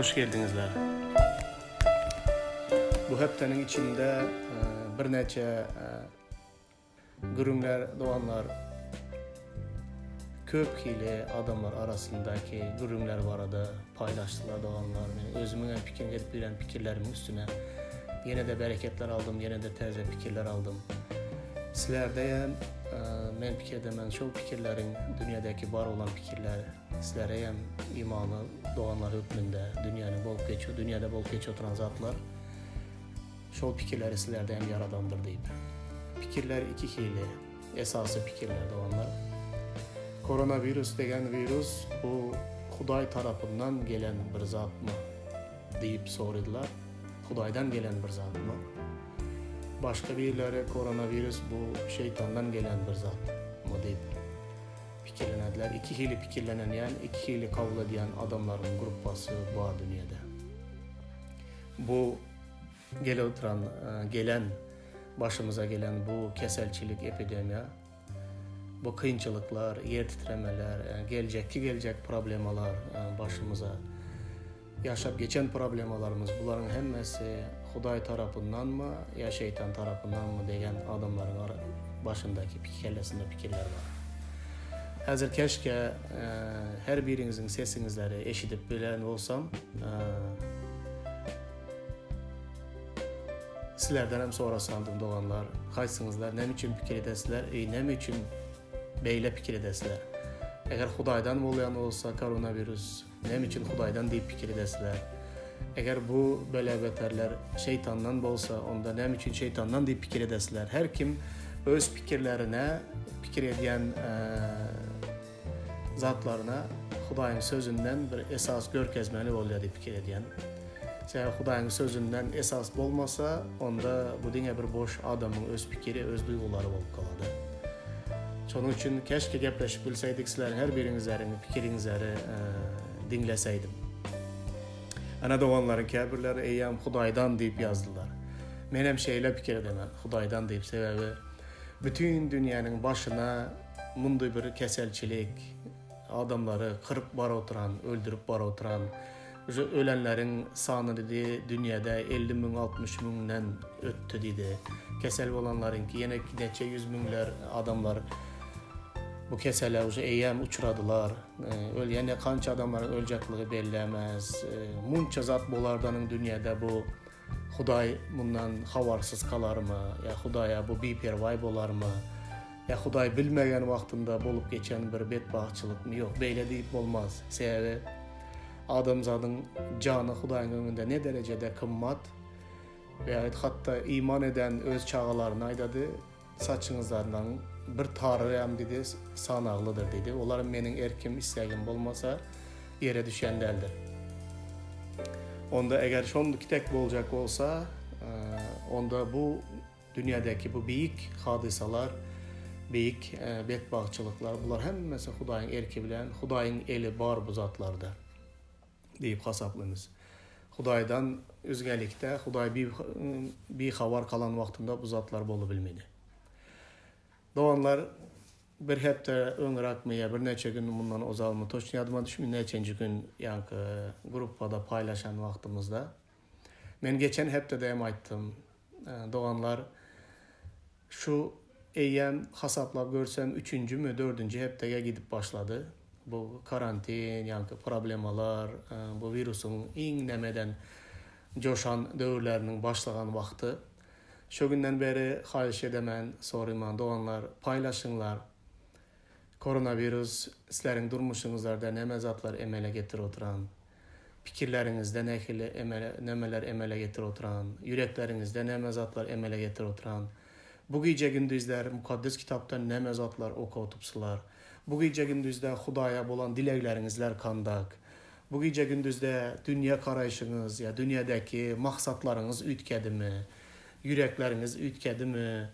Hoş geldiňizler. Bu hepdeniň içinde birnäçe gürrüňler doganlar köp hili adamlar arasyndaky gürrüňler barada paýlaşdylar doganlar. Men özümiň hem pikir edip bilen pikirlerimiň üstüne ýene-de bereketler aldym, ýene-de täze pikirler aldym. Sizlerde hem men pikir edemen şol pikirleriň dünýädäki bar bolan pikirler sizlere hem imanly doganlar hökmünde dünýäniň bolup geçip dünýäde bolup geçip oturan zatlar şol pikirleri sizlerde hem ýaradandyr diýip. Pikirler iki hili, esasy pikirler doganlar. Koronawirus degen wirus bu Hudaý tarapyndan gelen bir zatmy diýip soradylar. Hudaýdan gelen bir zatmy? Başga birleri koronawirus bu şeýtandan gelen bir zatmy diýip pikirlenediler. Iki hili pikirlenenýän, iki hili kabul edýän adamlaryň gruppasy bar dünýede. Bu gelip oturan, gelen, başymyza gelen bu keselçilik, epidemiýa, bu kynçylyklar, ýer titremeler, geljekki geljek problemalar başymyza ýaşap geçen problemalarymyz, bularyň hemmesi Hudaý tarapyndanmy ýa şeýtan tarapyndanmy degen adamlaryň başyndaky kellesinde pikirler bar. Häzir keşke her biriňiziň sesiňizleri eşidip bilen bolsam, Sizlerden hem sorasandym doganlar, haýsyňyzlar näme üçin pikir edesizler i näme üçin beýle pikir edesizler? Eger Hudaýdan bolýan bolsa koronawirus näme üçin Hudaýdan diýip pikir edesizler? Eger bu bela-beterler şeýtandan bolsa onda näme üçin şeýtandan diýip pikir edesizler? Her kim öz pikirlerine pikir edýän zatlaryna Hudaýyň sözünden bir esas görkezmeli bolýar diýip pikir edýän. Sebäbi Hudaýyň sözünden esas bolmasa, onda bu diňe bir boş adamyň öz pikiri, öz duýgulary bolup galady. Şonuň üçin keşke gepleşip bilseýdik, sizleriň her biriňizleriň pikiriňizleri diňleseýdim. Ana doganlaryň käbirleri eýýäm Hudaýdan diýip ýazdylar. Men hem şeýle pikir edemen, Hudaýdan diýip, sebäbi bütin dünýäniň başyna Mundy bir keselçilik, adamlary kyryp bar oturan, öldürip bar oturan, uje ölenleriň sany diýdi dünýäde 50 müň, 60 müňden ötdi diýdi. Kesel bolanlaryňky ýene neçe ýüz müňler adamlar bu kesele uje eýýäm uçradylar. Öl ýene kança adamlaryň öljekligi belli emes. Munça zat bolardanyň dünýäde bu Hudaý mundan habarsyz galarmy ýa Hudaýa bu biperwaý bolarmy? Ýa Hudaý bilmegen wagtynda bolup geçen bir betbagtçylykmy? Ýok, beýle diýip bolmaz. Sebäbi adamzadyň jany Hudaýyň öňünde ne derejede gymmat we hatda iman eden öz çagalaryna aýdady, Saçyňyzlardan bir tary hem diýdi, sanaglydyr diýdi. Olar meniň erkim, islegim bolmasa ýere düşýän däldir. Onda eger şondyki tek boljak bolsa, onda bu Dünýädäki bu beýik hadysalar, beýik betbagtçylyklar, bular hemmesi Hudaýyň erki bilen, Hudaýyň eli bar bu zatlarda diýip hasaplymyz. Hudaýdan üzňelikde, Hudaý bihabar galan wagtynda bu zatlar bolubilmedi. Doganlar, bir hepde öňräkmi ýa birnäçe gün mundan ozalmy, toçny ýadyma düşmedi näçenji gün ýaňky gruppada paýlaşan wagtymyzda, Men geçen hepdede hem aýtdym, doganlar, şu eýýäm hasaplap görsem üçünjimi, dördünji hepdege gidip başlady. Bu karantin, ýaňky problemalar, bu wirusyň iň nemeden joşan döwürleriniň başlagan wagty. Şo günden beri haýyş edemen, soryman, doganlar, paýlaşyňlar. Koronawirus sizleriň durmuşyňyzlarda näme zatlar emele getirip oturan? Pikirleriňizde nähili emele nämeler emele getirip oturan? Ýürekleriňizde näme zatlar emele getirip oturan? Bu gije-gündizler Mukaddes Kitapdan näme zatlar okatypsylar? Bu gije-gündizde Hudaýa bolan dilegleriňizler kandak? Bu gije-gündizde dünýä garaýşyňyz ýa dünýädäki maksatlaryňyz üýtgedimi? Ýürekleriňiz üýtgedimi?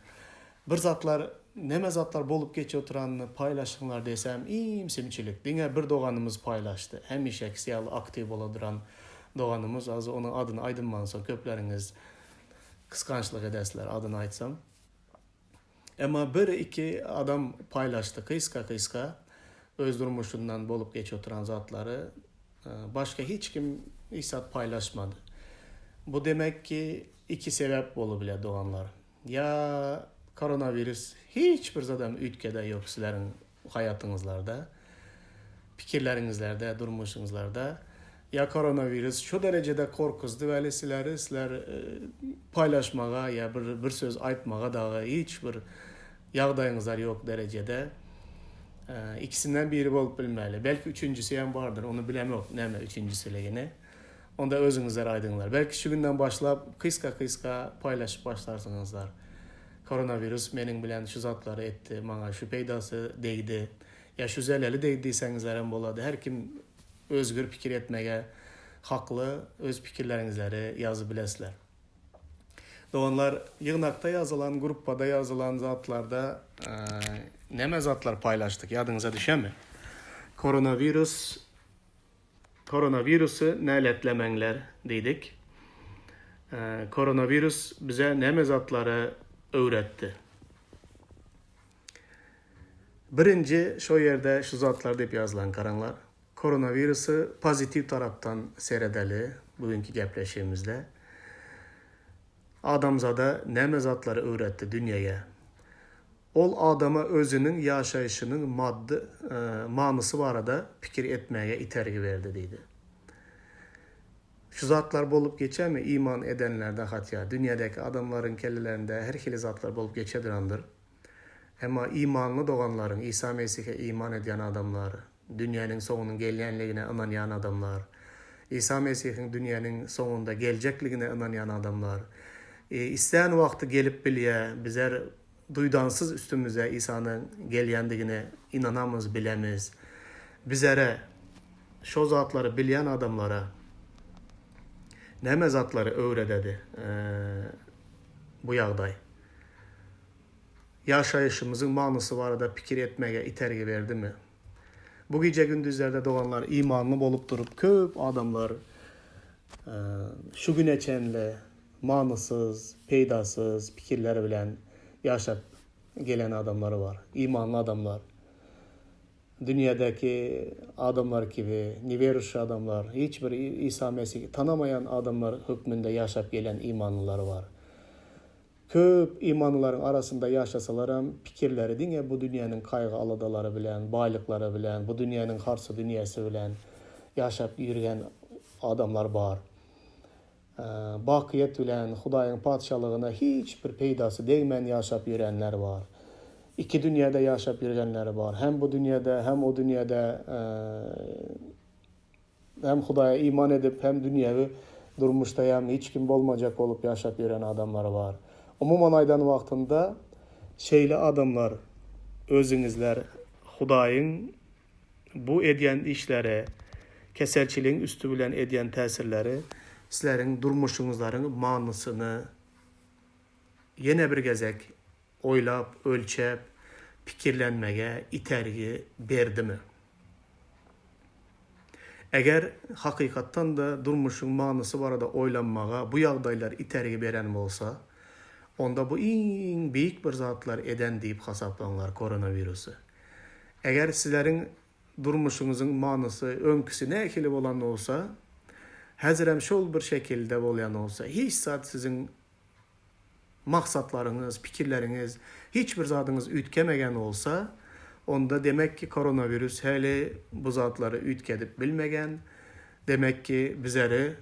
Bir zatlar, neme zatlar bolup geçip oturanyny paýlaşyňlar desem, im-simçilik. Diňe bir doganymyz paýlaşdy. Hemişekisi ýaly aktiw bola duran doganymyz, az onuň adyny aýdynmansoň köpleriňiz gysgançlyk edersiler adyny aýtsam. Emma bir-iki adam paýlaşdy gysga-gysga öz durmuşyndan bolup geçip oturan zatlary. Başga hiç kim. Hiç zat paýlaşmady. Bu demek ki iki sebäp bolubilýär doganlar. Ýa koronawirus hiç bir zadam üýtgede ýok sizleriň haýatyňyzlarda, pikirleriňizlerde, durmuşyňyzlarda. Ýa koronawirus şu derejede gorkuzdy weli sizleri, sizler paýlaşmaga ýa bir bir söz aýtmaga dagy hiç bir ýagdaýyňyzlar ýok derejede. Ikisinden biri bolup bilmeli. Belki üçünjisi hem bardyr, ony bilemok näme üçünjisiligini. Onda özüňizler aýdyňlar. Belki şu günden başlap kyska-kyska paýlaşyp başlarsyňyzlar. Koronawirus meniň bilen şu zatlary etdi, maňa şu peýdasy degdi ýa şu zeleli degdi diýseňizlerem bolady. Her kim özgür pikir etmege hakly, öz pikirleriňizleri ýazyp bilesizler. Doganlar, ýygnakda ýazylan, gruppada ýazylan zatlarda näme zatlar paýlaşdyk, ýadyňyza düşemi? Koronawirus Koronawirusy näletlemäňler diýdik. Koronawirus bize näme zatlary öwretdi? Birinji şo ýerde şu zatlar diýip ýazylan garaňlar. Koronawirusy pozitiw tarapdan seredeli bu günki gepleşigimizde. Adamzada näme zatlary öwretdi dünýäge? Ol adama özüniň ýaşaýşynyň maddy manysy barada pikir etmäge itergi berdi diýdi. Şu zatlar bolup geçermi iman edenlerde hatýa dünýädäki adamlaryň kellelerinde her hili zatlar bolup geçedurandyr. Emma imanly doganlaryň Isa Mesihe iman edýän adamlar, dünýäniň soňunyň gelýänligine ynanýan adamlar, Isa Mesihiň dünýäniň soňunda geljekligine ynanýan adamlar, islän wagty gelip bilýä, bizler duýdansyz üstümize Isanyň gelýändigine ynanamyz, bilemiz. Bizere, şo zatlary bilýän adamlara näme zatlary öwrededi bu ýagdaý? Ýaşaýşymyzyň manysy barada pikir etmäge itergi berdimi? Bu gije-gündizlerde doganlar imanly bolup durup köp adamlar şu güne çenli manysyz, peýdasyz pikirler bilen ýaşap gelen adamlar bar. Imanly adamlar. Dünýädäki adamlar kibi, neweruşi adamlar, hiç bir Isa Mesihi tanamaýan adamlar hökmünde ýaşap gelen imanlylar bar. Köp imanlylaryň arasynda ýaşasalaram, pikirleri diňe bu dünýäniň kaýgy-aladalary bilen, baýlyklary bilen, bu dünýäniň harsy dünýäsi bilen ýaşap ýürgen adamlar bar. Bakyýet bilen Hudaýyň Patyşalygyna hiç bir peýdasy degmän ýaşap ýörenler bar. Iki dünýäde ýaşap ýörgenleri bar. Hem bu dünýäde, hem o dünýäde Hem Hudaýa iman edip, hem dünýewi durmuşda hem hiç kim bolmajak bolup ýaşap ýören adamlar bar. Umuman aýdan wagtynda, şeýle adamlar özüňizler Hudaýyň bu edýän işleri, keselçiligiň üsti bilen edýän täsirleri sizleriň durmuşyňyzlaryň manysyny ýene bir gezek oýlap, ölçäp, pikirlenmege itergi berdimi? Eger hakykatdan-da durmuşyň manysy barada oýlanmaga bu ýagdaýlar itergi beren bolsa, onda bu iň beýik bir zatlar eden diýip hasaplaňlar koronawirusy. Eger sizleriň durmuşyňyzyň manysy öňküsi nähili bolan bolsa, häzirem şol bir şekilde bolýan bolsa, hiç zat siziň maksatlaryňyz, pikirleriňiz, hiç bir zadyňyz üýtgemegen bolsa, onda demek ki koronawirus häli bu zatlary üýtgedip bilmegen, demek ki bizeri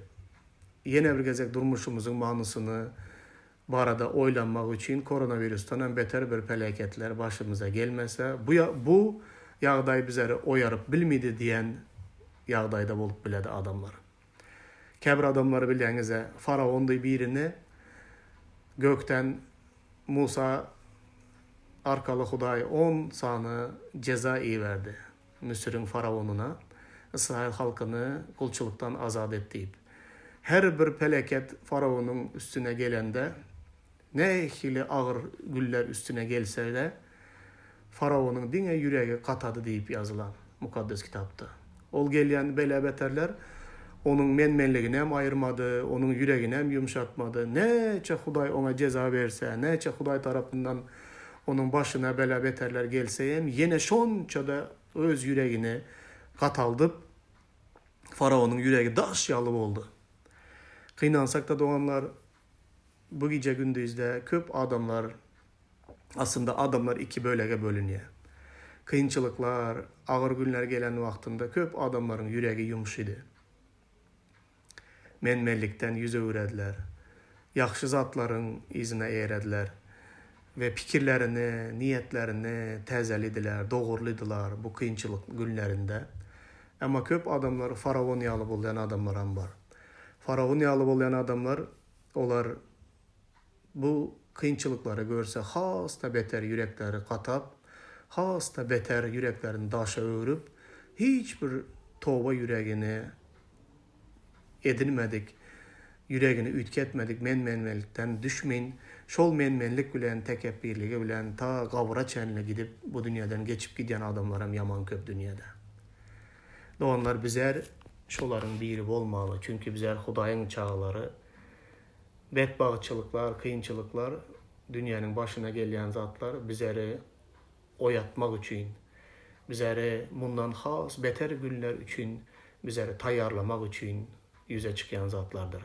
ýene bir gezek durmuşymyzyň manysyny barada oýlanmak üçin koronawirusdan hem beter bir peläketler başymyza gelmese, bu bu ýagdaý bizeri oýaryp bilmidi diýen ýagdaýda bolup biledi adamlar. Käbir adamlary bilýäňiz-ä, faraon diý birini gökden Musa arkaly Hudaý on sany jeza iberdi Müsüriň faraonyna, Ysraýyl halkyny gulçulykdan azat et diýip. Her bir peleket faraonyň üstüne gelende, nähili agyr güller üstüne gelse-de, Faraonyň diňe ýüregi gatady diýip ýazylan Mukaddes Kitapda. Ol gelýän bela-beterler onuň men-menliginem aýyrmady, onuň ýüreginem ýumşatmady. Näçe Hudaý oňa jeza berse, näçe Hudaý tarapyndan onuň başyna bela-beterler gelse hem, ýene şonça-da öz ýüregini gataldyp. Faraonyň ýüregi daş ýaly boldy. Gynansak-da doganlar, bu gije-gündizde köp adamlar, aslynda adamlar iki bölege bölünýär. Kynçylyklar, agyr günler gelen wagtynda köp adamlaryň ýüregi ýumşydy. Men-menlikden ýüz öwürediler. Ýagşy zatlaryň yzyna eýerediler we pikirlerini, niýetlerini täzelidiler, dogrulydylar bu kynçylyk günlerinde. Emma köp adamlar faraon ýaly bolýan adamlaram bar. Faraon ýaly bolýan adamlar, olar bu kynçylyklary görse has-da beter ýürekleri gatap, has-da beter ýüreklerini daşa öwrüp, hiç bir toba ýüregini edinmedik, ýüregini üýtgetmedik men-menlikden düşmin, şol men-menlik bilen, tekepbirligi bilen ta gabra çenli gidip bu dünýeden geçip gidýän adamlaram ýaman köp dünýede. Doganlar bizler şolaryň biri bolmaly, çünki bizler Hudaýyň çagalary. Betbagtçylyklar, kynçylyklar, dünýäniň başyna gelýän zatlar bizleri oýatmak üçin, bizleri mundan has beter günler üçin bizleri taýýarlamak üçin ýüze çykýan zatlardyr.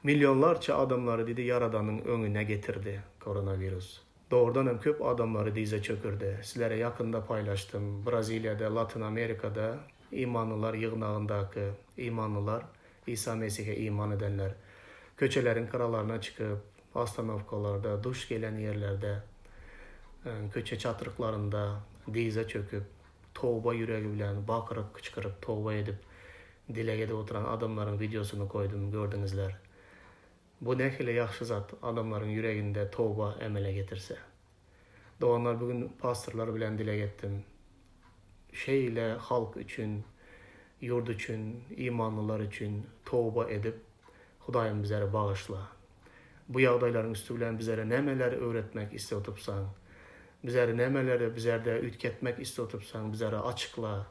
Millionlarça adamlary diýdi Ýaradanyň öňüne getirdi koronawirus. Dogrudan hem köp adamlary dyza çökürdi. Sizlere ýakynda paýlaşdym, Braziliýada, Latyn Amerikada imanlylar ýygnagyndaky imanlylar, Isa Mesihe iman edenler, köçeleriň gyralaryna çykyp, ostanowkalarda, duş gelen ýerlerde, köçe çatryklarynda dyza çöküp, toba ýüregi bilen bakyryp, kyçkyryp, toba edip, dileg edip oturan adamlaryň wideosyny goýdum, gördüňizler. Bu nähili ýagşy zat, adamlaryň ýüreginde toba emele getirse. Doganlar, bu gün pastorlar bilen dileg etdim. Şeýle halk üçin, ýurt üçin, imanlylar üçin toba edip, Hudaýym bizleri bagyşla. Bu ýagdaýlaryň üsti bilen bizlere nämeleri öwretmek isteotupsaň, bizleri nämeleri bizlerde üýtgetmek isteotupsaň, bizlere açykla.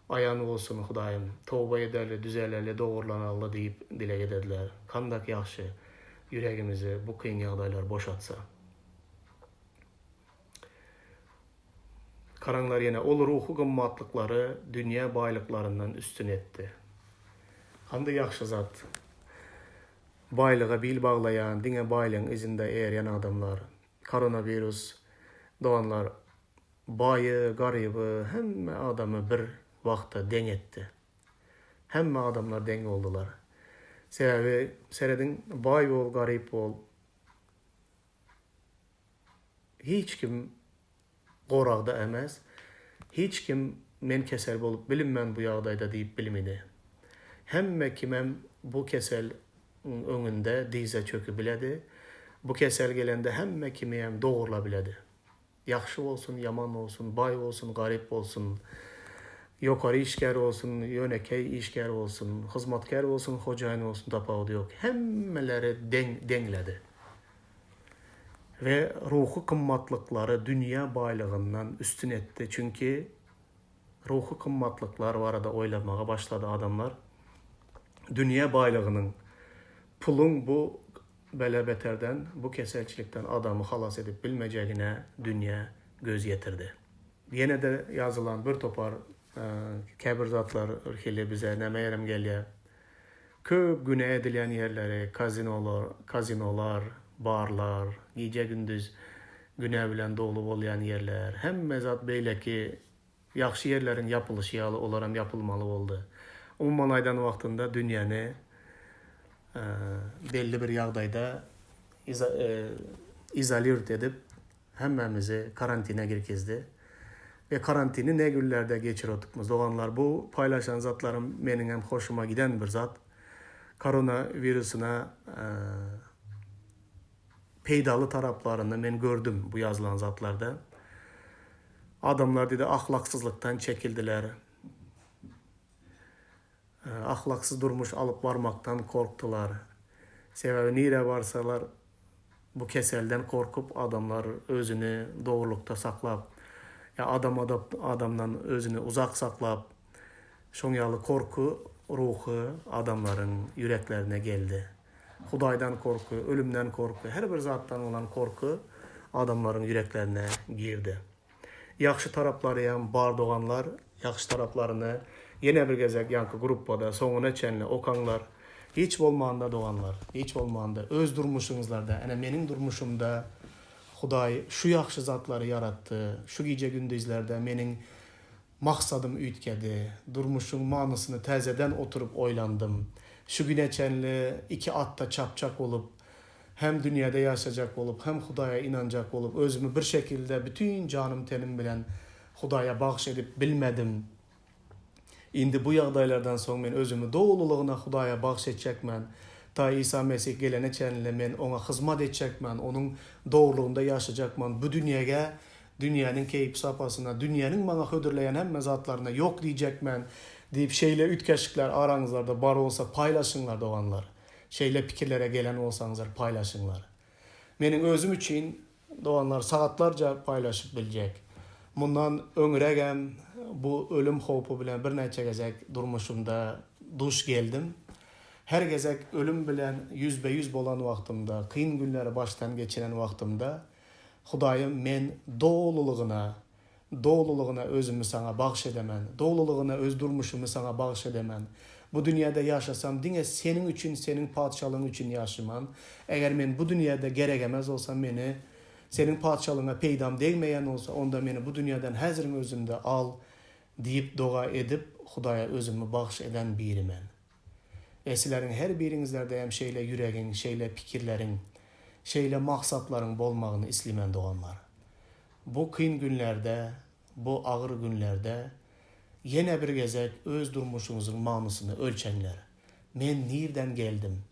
Aýan bolsun, Hudaýym. Toba edeli, düzeleli, dogurlanaly diýip dileg edediler. Kandak ýagşy, ýüregimizi bu kyn ýagdaýlar boşatsa. Garaňlar ýene, ol ruhy gymmatlyklary dünýä baýlyklaryndan üstün etdi. Kandy ýagşy zat. Baýlyga bil baglaýan, diňe baýlygyň yzynda eýerýän adamlar. Koronawirus, doganlar, baýy, garyby, hemme adamy bir wagtda deň etdi. Hemme adamlar deň boldular. Sebäbi, serediň, baý bol, garyp bol, hiç kim goragda emes. Hiç kim men kesel bolup bilinmen bu ýagdaýda diýip bilmidi. Hemme kimem bu kesel öňünde dyza çöki biledi. Bu kesel gelende hemme kimem dogurla biledi. Ýagşy bolsun, ýaman bolsun, baý bolsun, garyp bolsun, ýokary işgär bolsun, ýönekeý işgär bolsun, hyzmatkär bolsun, hojaýyn bolsun tapawudy ýok. Hemmeleri deň deňledi. We ruhy gymmatlyklary dünýä baýlygyndan üstün etdi. Çünki ruhy gymmatlyklar barada oýlanmaga başlady adamlar. Dünýä baýlygynyň, puluň bu bela-beterden, bu keselçilikden adamy halas edip bilmejegine dünýä göz ýetirdi. Ýene-de ýazylan bir topar käbir zatlar birhili bize näme ýerem gelýär. Köp günä edilýän ýerleri, kazinolar, kazinolar, barlar, gije-gündiz günä bilen doly bolýan ýerler, hemme zat beýleki ýagşy ýerleriň ýapylyşy ýaly olaram ýapylmaly boldy. Umuman aýdan wagtynda dünýäni belli bir ýagdaýda izolirt edip hemmämizi karantine girkizdi. We karantini ne günlerde geçirip otypmyz doganlar bu paýlaşan zatlarym meniňem hoşuma giden bir zat. Korona wirusyna peýdaly taraplaryny men gördüm bu ýazylan zatlarda. Adamlar diýdi ahlaksyzlykdan çekildiler. Ahlaksyz durmuş alyp barmakdan korkdular. Sebäbi nirä barsalar bu keselden gorkup adamlar özüni dogrulykda saklap, ýa adam adamdan özüni uzak saklap, şoň ýaly korky ruhy adamlaryň ýüreklerine geldi. Hudaýdan korky, ölümden korky, her bir zatdan bolan korky adamlaryň ýüreklerine girdi. Ýagşy taraplaryam bar doganlar. Ýagşy taraplaryny ýene bir gezek ýaňky gruppada soňuna çenli okaňlar. Hiç bolmanda doganlar, hiç bolmanda öz durmuşyňyzlarda, ene meniň durmuşymda Hudaý şu ýagşy zatlary ýaratdy, şu gije-gündizlerde meniň maksadym üýtgedi, durmuşyň manysyny täzeden oturyp oýlandym. Şu güne çenli iki atda çapjak bolup, hem dünýäde ýaşajak bolup, hem Hudaýa ynanjak bolup, özümi bir şekilde bütin janym-tenim bilen Hudaýa bagyş edip bilmedim. Indi bu ýagdaýlardan soň men özümi dolulygyna Hudaýa bagyş etjekmen. Ta Isa Mesih gelene çenli men Oňa hyzmat etjekmen, Onuň dogrulygynda ýaşajakman. Bu dünýäge, dünýäniň keýp-sapasyna, dünýäniň maňa hödürleýän hemme zatlaryna ýok diýjekmen diýip, şeýle üýtgeşikler araňyzlarda bar bolsa paýlaşyňlar, doganlar. Şeýle pikirlere gelen bolsaňyzlar paýlaşyňlar. Meniň özüm üçin Doganlar sagatlarca paýlaşyp biljek. Mundan öňrägem bu ölüm howpy bilen birnäçe gezek durmuşymda duş geldim. Her gezek ölüm bilen ýüzbe-ýüz bolan wagtymda, kyn günleri başdan geçiren wagtymda, Hudaýym men dolulygyna, dolulygyna özümi Saňa bagyş edemen, dolulygyna öz durmuşymy Saňa bagyş edemen. Bu dünýäde ýaşasam diňe Seniň üçin, Seniň Patyşalygyň üçin ýaşyman. Eger men bu dünýäde geregemez bolsam meni Seniň Patyşalygyňa peýdam degmeýän bolsa, onda meni bu dünýäden häziriň özünde al diýip doga edip, Hudaýa özümi bagyş eden biri men. We sizleriň her biriňizlerde hem şeýle ýüregiň, şeýle pikirleriň, şeýle maksatlaryň bolmagyny islimen doganlar. Bu kyn günlerde, bu agyr günlerde ýene bir gezek öz durmuşyňyzyň manysyny ölçeňler. Men nirden geldim?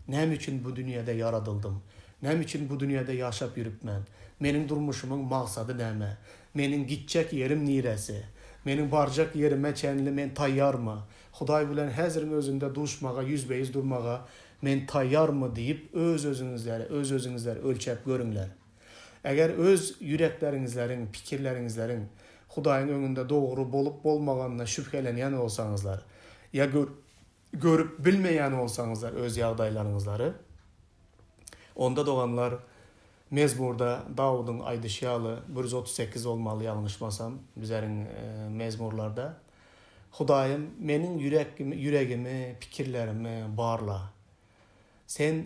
Näme üçin bu dünýede ýaradyldym? Näme üçin bu dünýede ýaşap ýürüpmen? Meniň durmuşymyň maksady näme? Meniň gitjek ýerim niresi? Meniň barjak ýerime çenli men taýýarmy? Hudaý bilen häziriň özünde duşmaga, ýüzbe-ýüz durmaga men taýýarmy diýip öz-özüňizleri, öz-özüňizleri ölçäp görüňler. Eger öz ýürekleriňizleriň, pikirleriňizleriň Hudaýyň öňünde dogry bolup-bolmaganyna şübhelenýän bolsaňyzlar, ýa görüp bilmeýän bolsaňyzlar öz ýagdaýlaryňyzlary, onda doganlar, Mezmurda Dawudyň aýdyşy ýaly, 138 bolmaly ýalňyşmasam, bizleriň mezmurlarda, Hudaýym, meniň ýüregimi, pikirlerimi barla. Sen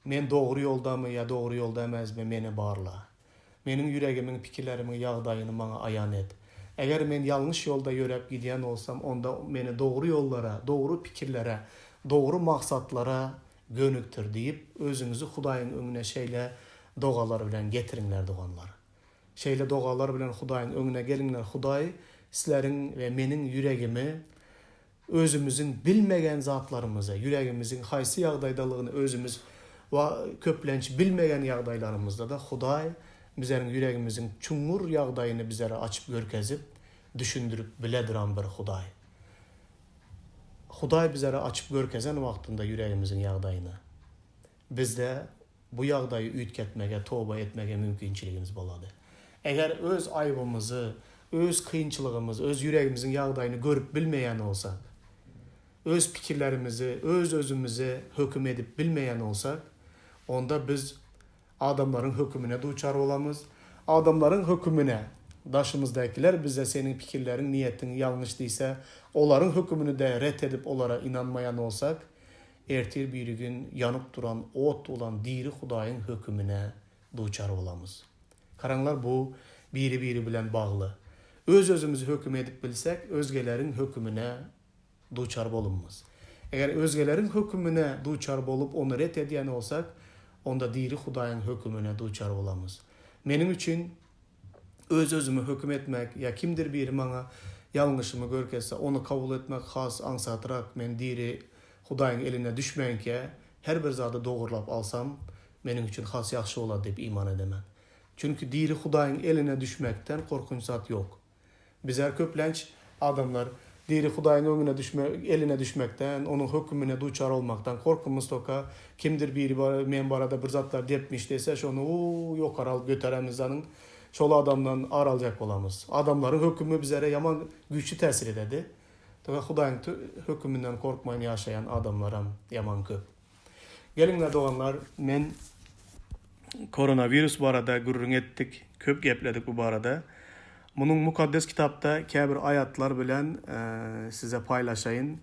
Men dogry ýoldamy ýa dogry ýolda emesmi, meni barla. Meniň ýüregimiň, pikirlerimiň ýagdaýyny maňa aýan et. Eger men ýalňyş ýolda ýöräp gidýän bolsam, onda meni dogry ýollara, dogry pikirlere, dogry maksatlara gönükdir diýip, özüňizi Hudaýyň öňüne şeýle dogalar bilen getiriňler, doganlar. Şeýle dogalar bilen Hudaýyň öňüne geliňler. Hudaý sizleriň we meniň ýüregimi Özümiziň bilmegen zatlarymyzy, ýüregimiziň haýsy ýagdaýdalygyny özümiz köplenç bilmegen ýagdaýlarymyzda-da Hudaý bizeriň ýüregimiziň çuňňur ýagdaýyny bizere açyp görkezip, düşündirip bileduran bir Hudaý. Hudaý bizere açyp görkezen wagtynda ýüregimiziň ýagdaýyny, bizde bu ýagdaýy üýtgetmege, toba etmege mümkinçiligimiz bolady. Eger öz aýbymyzy, öz kynçylygymyzy, öz ýüregimiziň ýagdaýyny görüp bilmeýän bolsak, öz pikirlerimizi, öz-özümize höküm edip bilmeýän bolsak, onda biz adamlaryň hökümine duçar bolamyz. Adamlaryň hökümine, daşymyzdakiler bize seniň pikirleriň, niýetiň ýalňyş diýse, olaryň hökümini-de ret edip olara ynanmaýan bolsak, Ertir birigün ýanyp duran ot bolan diri Hudaýyň hökümine duçar bolamyz. Garaňlar bu biri-biri bilen bagly. Öz-özümizi höküm edip bilsek, özgeleriň hökümine duçar bolunmaz. Eger özgeleriň hökümine duçar bolup ony ret edýän bolsak, onda diri Hudaýyň hökümine duçar bolamyz. Meniň üçin Öz-özüme höküm etmek ýa kimdir biri maňa ýalňyşymy görkezse, ony kabul etmek has aňsatrak, men diri Hudaýyň eline düşmänkä, her bir zady dogurlap alsam, meniň üçin has ýagşy bolar diýip iman edemen. Çünki diri Hudaýyň eline düşmekden gorkunç zat ýok. Bizler köplenç adamlar diri Hudaýyň öňüne düşme, eline düşmekden, onuň hökümine duçar bolmakdan korkumyz toka, kimdir biri bar, men barada bir zatlar depmiş dese, şony u ýokary alyp göteremiz danyň, şol adamdan ar aljak bolamyz. Adamlaryň hökümi bizlere ýaman güýçli täsir ededi. Toka Hudaýyň höküminden korkman ýaşaýan adamlaram ýaman köp. Geliňler doganlar, men koronawirus barada gürrüň etdik, köp gepledik bu barada. Munuň Mukaddes Kitapda käbir aýatlar bilen size paýlaşaýyn.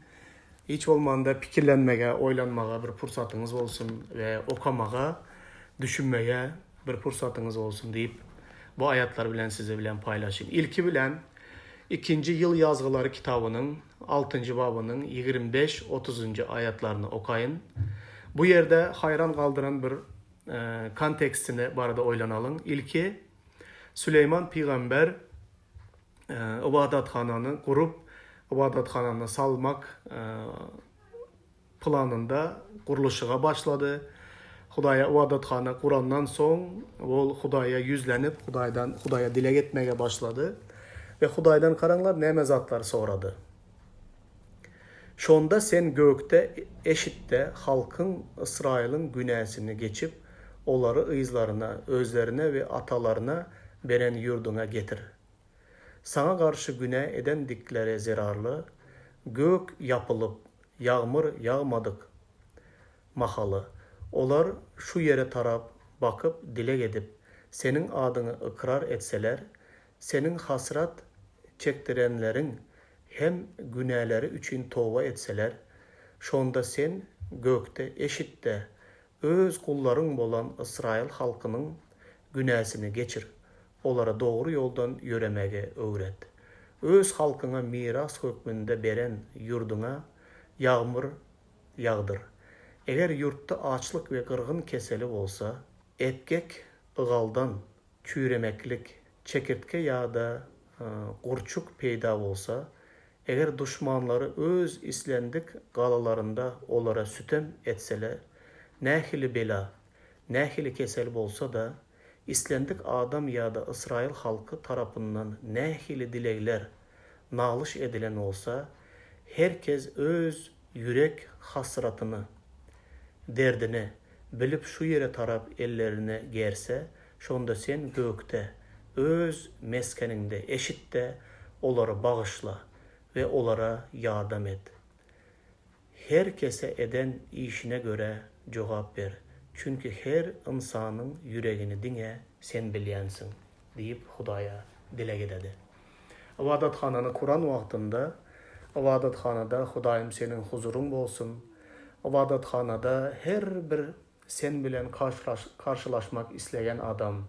Hiç bolmanda pikirlenmege, oýlanmaga bir pursatyňyz bolsun we okamaga, düşünmege bir pursatyňyz bolsun diýip, bu aýatlar bilen size bilen paýlaşaýyn. Ilki bilen, Ikinji ýyl ýazgylary kitabynyň altynjy babynyň 25, otuzynjy aýatlaryny okaýyn. Bu ýerde haýran galdyran bir kontekstini barada oýlanalyň. Ilki Süleýman pygamber ybadathanany gurup, ybadathanany salmak planynda gurluşyga başlady. Hudaýa ybadathana gurandan soň, ol Hudaýa ýüzlenip, Hudaýdan Hudaýa dileg etmege başlady we Hudaýdan garaňlar näme zatlar sorady. Şonda sen gökde eşit-de, halkyň Ysraýylyň günäsini geçip, olary yzlaryna, özlerine we atalaryna beren ýurduňa getir. Saňa garşy günä edendikleri zerarly, gök ýapylyp, ýagmyr ýagmadyk mahaly, olar şu ýere tarap bakyp dileg edip, Seniň adyňy ykrar etseler, Seniň hasrat çekdirenleriň hem günäleri üçin toba etseler, şonda Sen gökde eşit-de, Öz gullaryň bolan ysraýyl halkynyň günäsini geçir, olara dogry ýoldan ýöremegi öwret. Öz halkyňa miras hökmünde beren ýurduňa ýagmyr ýagdyr. Eger ýurtda açlyk we gyrgyn keseli bolsa, epgek ygaldan çüýremeklik, çekirtge ýa-da gurçuk peýda bolsa, eger duşmanlary öz islendik galalarynda olara sütem etseler, nähili bela, nähili kesel bolsa-da, islendik adam ýa-da ysraýyl halky tarapyndan nähili dilegler nalyş edilen bolsa, her kes öz ýürek hasratyny, derdini bilip şu ýere tarap ellerini gerse, şonda Sen gökde, Öz mesgeniňde eşit-de, olary bagyşla we olara ýardam et. Her kese eden işine görä jogap ber, çünki her ynsanyň ýüregini diňe Sen bilýänsiň diýip, Hudaýa dileg ededi. Ybadathanany kuran wagtynda, Ybadathanada Hudaýym Seniň huzuryň bolsun, ybadathanada her bir Sen bilen garşylaşmak isleýän adam,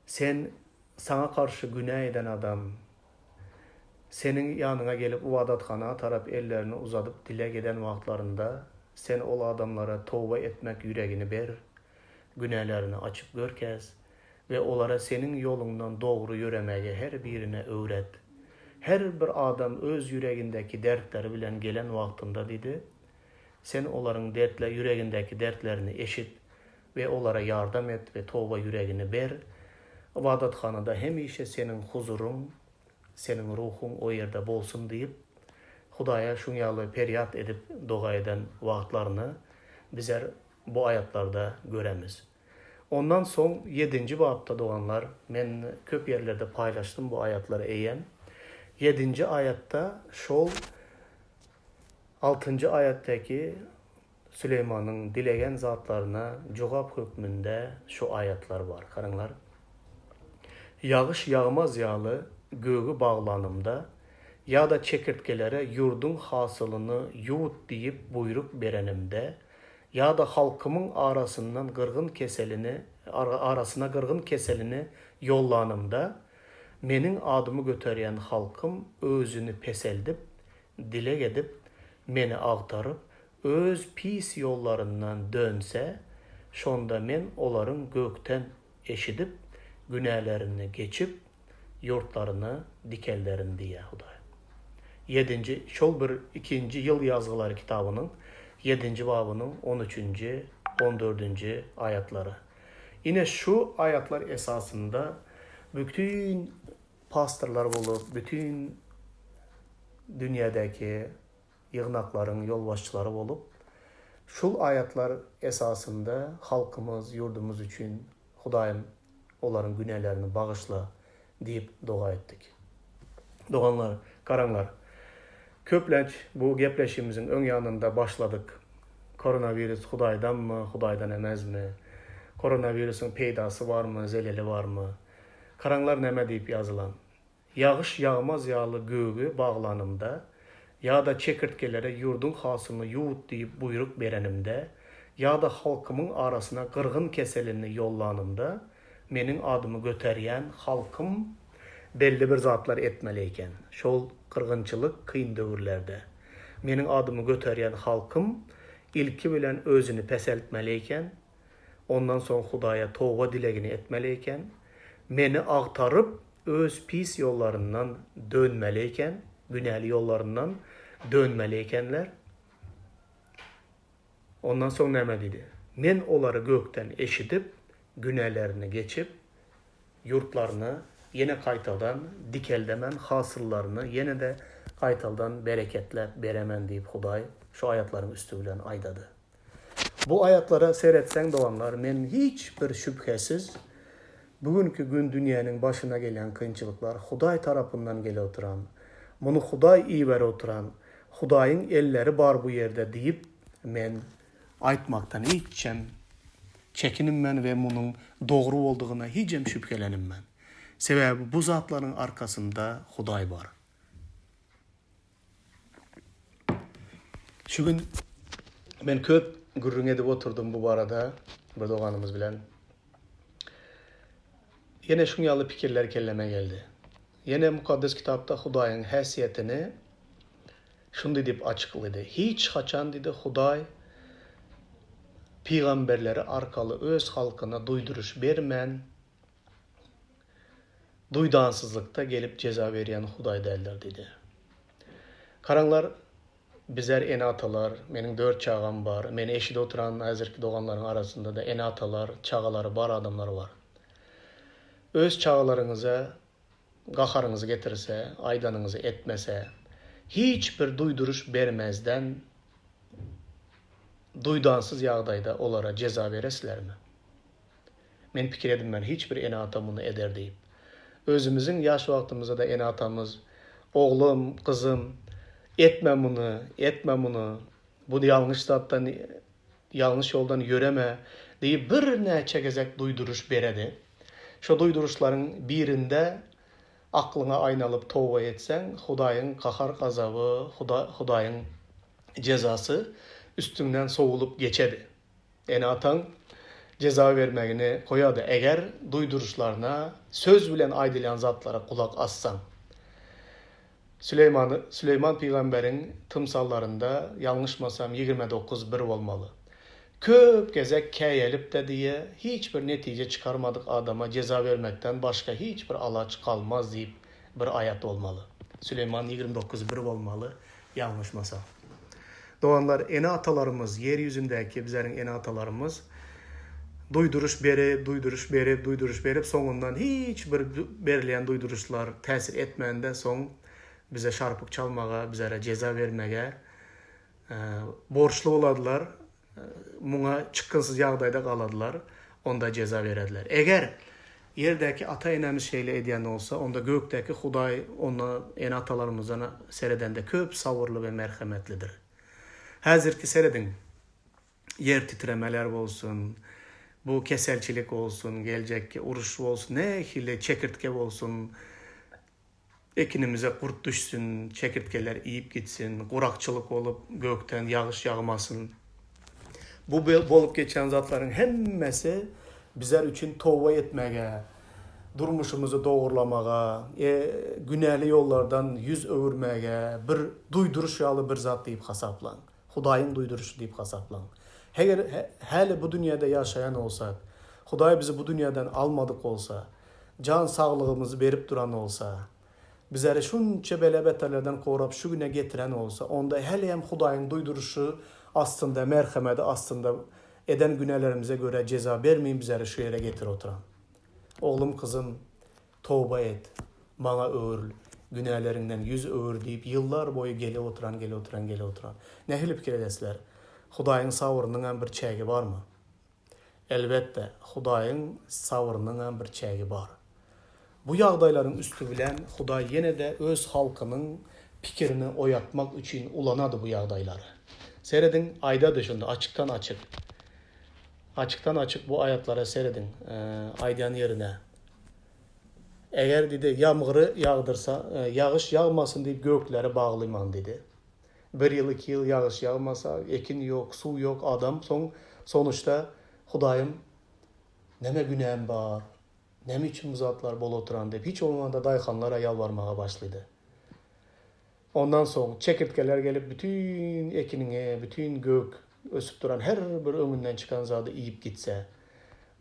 Sen Saňa garşy günä eden adam, Seniň ýanyňa gelip ybadathana tarap ellerini uzadyp dileg eden wagtlarynda, Sen ol adamlara toba etmek ýüregini ber, günälerini açyp görkez we olara Seniň ýoluňdan dogry ýöremegi her birine öwret. Her bir adam öz ýüregindäki dertleri bilen gelen wagtynda diýdi, Sen olaryň dertle ýüregindäki dertlerini eşit we olara ýardam et we toba ýüregini ber. Ybadathanada hemişe Seniň huzuryň, Seniň Ruhuň o ýerde bolsun diýip, Hudaýa şuň ýaly perýat edip doga eden wagtlaryny bizler bu aýatlarda göremiz. Ondan soň ýedinji bapda doganlar, men köp ýerlerde paýlaşdym bu aýatlary eýýäm. Ýedinji aýatda şol Altynjy aýatdaky Süleýmanyň dilegen zatlaryna jogap hökmünde şu aýatlar bar. Garaňlar. Ýagyş ýagmaz ýaly gögi baglanymda ýa-da çekirtgelere ýurduň hasylyny ýuwut diýip buýruk berenimde ýa-da halkymyň arasyndan gyrgyn keselini arasyna gyrgyn keselini ýollanymda meniň adymy göterýän halkym özüni peseldip dileg edip, meni agtaryp, öz pis ýollaryndan dönse, şonda men olaryň gökden eşidip, günälerini geçip, ýurtlaryny dikelderin diýýär Hudaý. Ýedinji, şol bir ikinji ýyl ýazgylary kitabynyň ýedinji babynyň on üçünji, on dördünji aýatlary. Ine şu aýatlar esasynda bütin Pastorlar bolup, bütin dünýädäki ýygnaklaryň ýolbaşçylary bolup, şul aýatlar esasynda halkymyz, ýurdumyz üçin Hudaýym olaryň günälerini bagyşla diýip doga etdik. Doganlar, garaňlar, köplenç bu gepleşigimiziň öň ýanynda başladyk. Koronawirus Hudaýdanmy, Hudaýdan emezmi? Koronawirusyň peýdasy barmy, zeleli barmy? Garaňlar näme diýip ýazylan. Ýagyş ýagmaz ýaly gögi baglanymda, ýa-da çekirtgelere ýurduň hasylyny ýuwut diýip buýruk berenimde, ýa-da halkymyň arasyna gyrgyn keselini ýollanymda, meniň adymy göterýän halkym belli bir zatlar etmeli eken. Şol gyrgynçylyk kyn döwürlerde. Meniň adymy göterýän halkym ilki bilen özüni peseltmeli eken, Ondan soň Hudaýa toba dilegini etmeli eken. Meni agtaryp, öz pis ýollaryndan dönmeli eken, günäli ýollaryndan dönmeli ekenler. Ondan soň näme diýdi? Men olary gökden eşidip, günälerini geçip, ýurtlaryny ýene gaýtadan dikeldemen, hasyllaryny ýene-de gaýtaldan bereketläp beremen diýip Hudaý şu aýatlaryň üsti bilen aýdady. Bu aýatlara seretseň doganlar men hiç bir şübhesiz bu günki gün dünýäniň başyna gelýän kynçylyklar Hudaý tarapyndan gele oturan, muny Hudaý ibere oturan, Hudaýyň elleri bar bu ýerde diýip men aýtmakdan hiçem çekinmän we munuň dogry boldugyna hijem şübhelenmän. Sebäbi bu zatlaryň arkasynda Hudaý bar. Şu gün men köp gürrüň edip oturdym bu barada bir doganymyz bilen. Ýene şuň ýaly pikirler kelleme geldi. Ýene Mukaddes Kitapda Hudaýyň häsiýetini şundy diýip açyklady. Hiç haçan diýdi Hudaý pygamberleri arkaly öz halkyna duýduryş bermän, duýdansyzlykda gelip jeza berýän Hudaý däldir diýdi. Garaňlar, bizler ene-atalar, meniň dört çagam bar, meni eşidip oturan häzirki doganlaryň arasynda-da ene-atalar, çagalary bar adamlar bar. Öz çagalaryňyza gaharyňyzy getirse, aýdanyňyzy etmese, hiç bir duýduryş bermezden, duýdansyz ýagdaýda olara jeza beresizlermi? Men pikir edinmän hiç bir ene-ata muny eder diýip. Özümiziň ýaş wagtymyzda-da ene-atamyz, Oglum, gyzym, etme muny, etme muny, bu ýalňyş zatdan, ýalňyş ýoldan ýöreme diýip birnäçe gezek duýduryş beredi. Şo duýduryşlaryň birinde aklyňa aýnalyp toba etseň, Hudaýyň gahar-gazaby, Hudaýyň jezasy üstüňden sowulyp geçedi. Ene-ataň jeza bermegini goýady, eger duýduryşlaryna, söz bilen aýdylýan zatlara gulak assaň. Süleýmany, Süleýman pygamberiň tymsallarynda, ýalňyşmasam, 29 bir bolmaly. Köp gezek käýelip-de diýe, hiç bir netije çykarmadyk adama jeza bermekden başga hiç bir alaç galmaz diýip bir aýat bolmaly. Süleýman 29 bir bolmaly, ýalňyşmasam. Doganlar, ene-atalarymyz, ýer ýüzündäki bizleriň ene-atalarymyz duýduryş berip, duýduryş berip, duýduryş berip, soňundan hiç bir berilýän duýduryşlar täsir etmände soň bize şarpyk çalmaga, bizlere jeza bermege borçly boladylar, muňa çykgynsyz ýagdaýda galadylar, onda jeza berediler. Eger ýerdäki ata-enemiz şeýle edýän bolsa, onda gökdäki Hudaý onda ene-atalarymyzdan seredende köp sabyrly we merhemetlidir. Häzirki serediň, ýer titremeler bolsun, bu keselçilik bolsun, geljekki uruş bolsun, nähili çekirtge bolsun, Ekinimize gurt düşsün, çekirtgeler iýip gitsin, gurakçylyk bolup, gökden ýagyş ýagmasyn. Bu bolup geçýän zatlaryň hemmesi bizler üçin toba etmäge, durmuşymyzy dogurlamaga, günäli ýollardan ýüz öwürmäge bir duýduryş ýaly bir zat diýip hasaplaň. Hudaýyň duýduryşy diýip hasaplaň. Heger häli bu dünýäde ýaşaýan bolsak, Hudaý bizi bu dünýäden almadyk bolsa, jan saglygymyzy berip duran bolsa, bizleri şunça bela-beterlerden gorap şu güne getiren bolsa, onda hälem Hudaýyň duýduryşy astynda, merhemedi astynda eden günälerimize görä jeza bermeýin bizleri şu ýere getirip oturan. Oglum, gyzym, toba et, maňa öwrül, günäleriňden ýüz öwür diýip ýyllar boýy gelip oturan, gelip oturan, gelip oturan. Nähili pikir edesizler? Hudaýyň sabrynyňam bir çägi barmy? Elbetde, Hudaýyň sabrynyňam bir çägi bar. Bu ýagdaýlaryň üsti bilen Hudaý ýene-de öz halkynyň pikirini oýatmak üçin ulanady bu ýagdaýlary. Serediň, aýdady şunda açykdan-açyk. Açykdan-açyk bu aýatlara serediň, aýdýan ýerine. Eger diýdi, ýamgyry ýagdyrsa, ýagyş ýagmasyn diýip gökleri baglyman diýdi. Bir ýyl, iki ýyl ýagyş ýagmasa, ekin ýok, suw ýok, adam soň sonuçda Hudaýym näme günäm bar, näme üçin bu zatlar bolup oturan diýip, hiç bolmanda daýhanlara ýalbarmaga başlydy. Ondan soň çekirtgeler gelip bütin ekiniňi, bütin gök ösüp duran her bir öňünden çykan zady iýip gitse.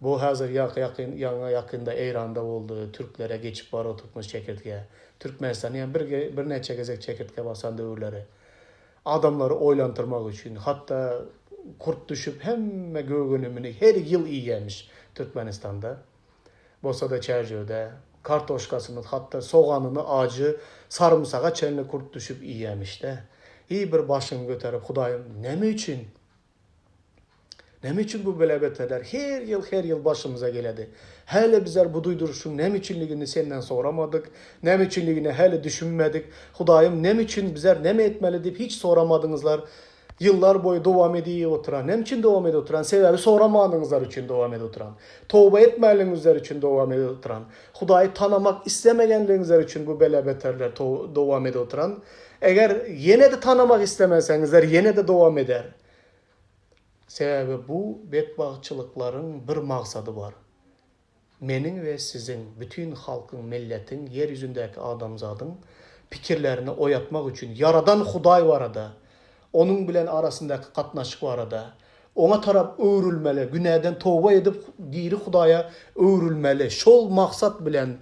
Bu häzir ýaňy ýakynda Eýranda boldy, türklere geçip baryp oturtmyş çekirtge. Türkmenistany hem bir birnäçe gezek çekirtge basan döwürleri. Adamlary oýlantyrmak üçin, hatda kurt düşüp hemme gök önümini her ýyl iýýämiş Türkmenistanda. Bolsa-da çärjewde kartoşkasyny, hatda soganyny ajy sarymsaga çenli kurt düşüp iýýämiş-dä. Hiý bir başyňy göterip, Hudaýym, näme üçin? Näme üçin bu bela-beterler her ýyl, her ýyl başymyza geledi? Häli bizler bu duýduryşyň näme üçinligini senden soramadyk, näme üçinligine häli düşünmedik. Hudaýym, näme üçin bizler näme etmeli diýip hiç soramadyňyzlar. Ýyllar boýy dowam edip oturan. Näme üçin dowam edip oturan? Sebäbi soramanyňyzlar üçin dowam edip oturan. Toba etmänligiňizler üçin dowam edip oturan. Hudaýy tanamak islemegenligiňizler üçin bu bela-beterler dowam edip oturan. Eger ýene-de tanamak islemeseňizler ýene-de dowam eder. Sebäbi bu betbagtçylyklaryň bir maksady bar. Meniň we siziň, bütin halkyň, milletiň, ýer ýüzündäki adamzadyň pikirlerini oýatmak üçin Ýaradan Hudaý barada, Onuň bilen arasyndaky gatnaşyk barada, Oňa tarap öwrülmeli, günäden toba edip diri Hudaýa öwrülmeli, şol maksat bilen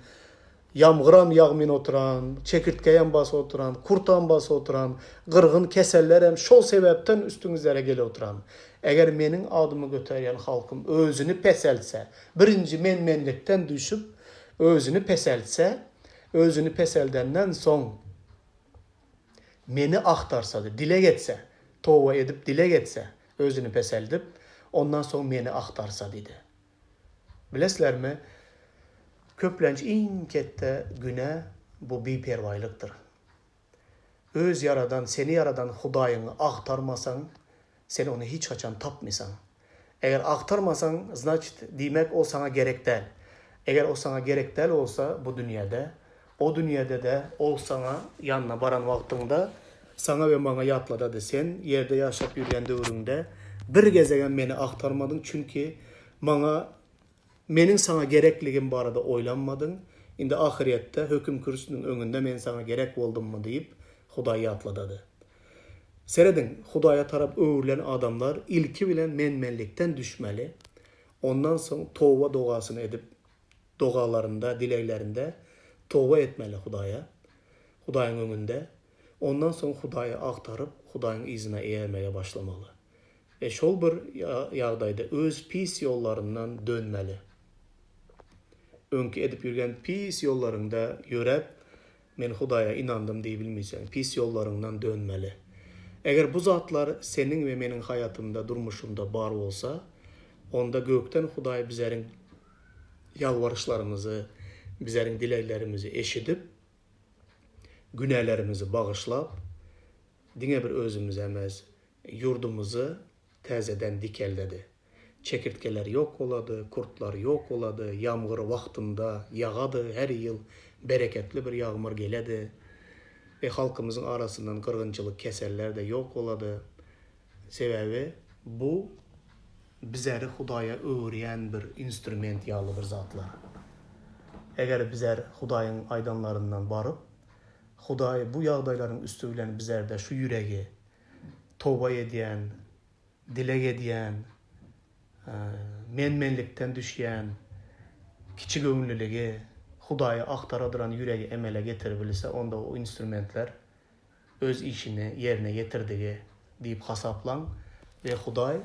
Ýamgyram ýagmyn oturan, çekirtgeýem basyp oturan, kurtam basyp oturan, gyrgyn kesellerem şol sebäpden üstüňizlere gelip oturan. Eger meniň adymy göterýän halkym özüni peseltse, birinji men-menlikden düşüp, özüni peseltse, özüni peseldenden soň meni agtarsa-da, dileg etse, toba edip dileg etse, özüni peseldip, ondan soň meni agtarsa diýdi. Bilesizlermi, köplenç iň ketde günä bu biperwaýlykdyr. Öz ýaradan, seni ýaradan Hudaýyňy agtarmasaň, sen ony hiç haçan tapmysaň. Eger agtarmasaň, znaçit, diýmek ol saňa gerek däl. Eger o saňa gerek däl bolsa bu dünýäde, o dünýäde-de ol saňa ýanyna baran wagtyňda saňa we maňa ýatladady, sen ýerde ýaşap ýürýän döwrüňde bir gezegem meni agtarmadyň, çünki Maňa Meniň saňa gerekligim barada oýlanmadyň, indi ahyrýetde höküm kürsüsiniň öňünde men saňa gerek boldummy diýip, Hudaý ýatladady. Serediň, Hudaýa tarap öwrülen adamlar ilki bilen men-menlikden düşmeli, ondan soň toba dogasyny edip, dogalarynda, dileglerinde toba etmeli Hudaýa, Hudaýyň öňünde, ondan soň Hudaýy agtaryp, Hudaýyň yzyna eýermege başlamaly. We şol bir ýagdaýda öz pis ýollaryndan dönmeli. Öňki edip ýürgen pis ýollaryňda ýöräp, Men Hudaýa ynandym diýibilmeýseň, pis ýollaryňdan dönmeli. Eger bu zatlar seniň we meniň haýatymda, durmuşymda bar bolsa, onda gökden Hudaý bizeriň ýalbaryşlarymyzy, bizeriň dileglerimizi eşidip, günälerimizi bagyşlap, diňe bir özümizi emes, Ýurdumyzy täzeden dikeldedi. Çekirtgeler ýok bolady, kurtlar ýok bolady, ýamgyr wagtynda ýagady, her ýyl bereketli bir ýagmyr geledi we halkymyzyň arasyndan gyrgynçylyk keseller-de ýok bolady. Sebäbi bu bizeri Hudaýa öwürýän bir instrument ýaly bir zatlar. Eger bizer Hudaýyň aýdanlaryndan baryp, Hudaý bu ýagdaýlaryň üsti bilen bizerde şu ýüregi toba edýän, dileg edýän, men-menlikden düşýän, kiçigöwünliligi, Hudaýy agtara duran ýüregi emele getiribilse, onda o instrumentler öz işini ýerine ýetirdigi diýip hasaplaň we Hudaý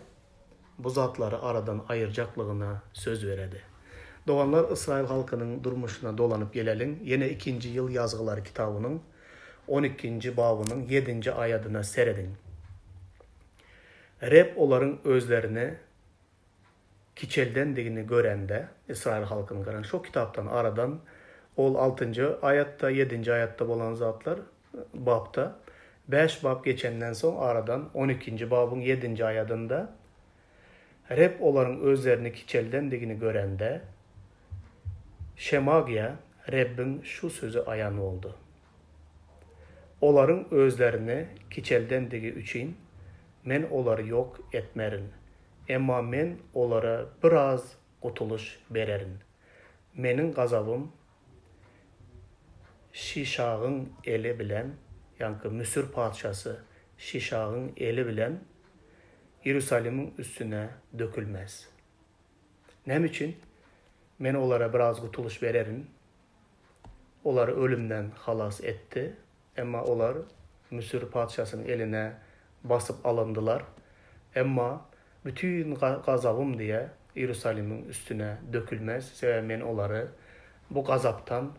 bu zatlary aradan aýyrjaklygyna söz beredi. Doganlar, ysraýyl halkynyň durmuşyna dolanyp geleliň, ýene ikinji ýyl ýazgylary kitabynyň On ikinji babynyň ýedinji aýadyna serediň. Reb olaryň özlerini kiçeldendigini görende, Ysraýyl halkyny garaň, şo kitapdan aradan ol altynjy aýatda, ýedinji aýatda bolan zatlar bapda, bäş bap geçenden soň aradan on ikinji babyň ýedinji aýadynda, Reb olaryň özlerini kiçeldendigini görende, Şemagýa, Rebbiň şu sözi aýan boldy. Olaryň özlerini kiçeldendigi üçin, Men olary ýok etmerin. Emma Men olara biraz gutulyş bererin. Meniň gazabym Şişagyň eli bilen, ýaňky Müsür patyşasy Şişagyň eli bilen Iýerusalimiň üstüne dökülmez. Näme üçin Men olara biraz gutulyş bererin? Olary ölümden halas etdi, emma olar Müsür patyşasynyň eline basyp alyndylar. Emma bütin gazabym diýe Iýerusalimiň üstüne dökülmez, sebäbi Men olary bu gazapdan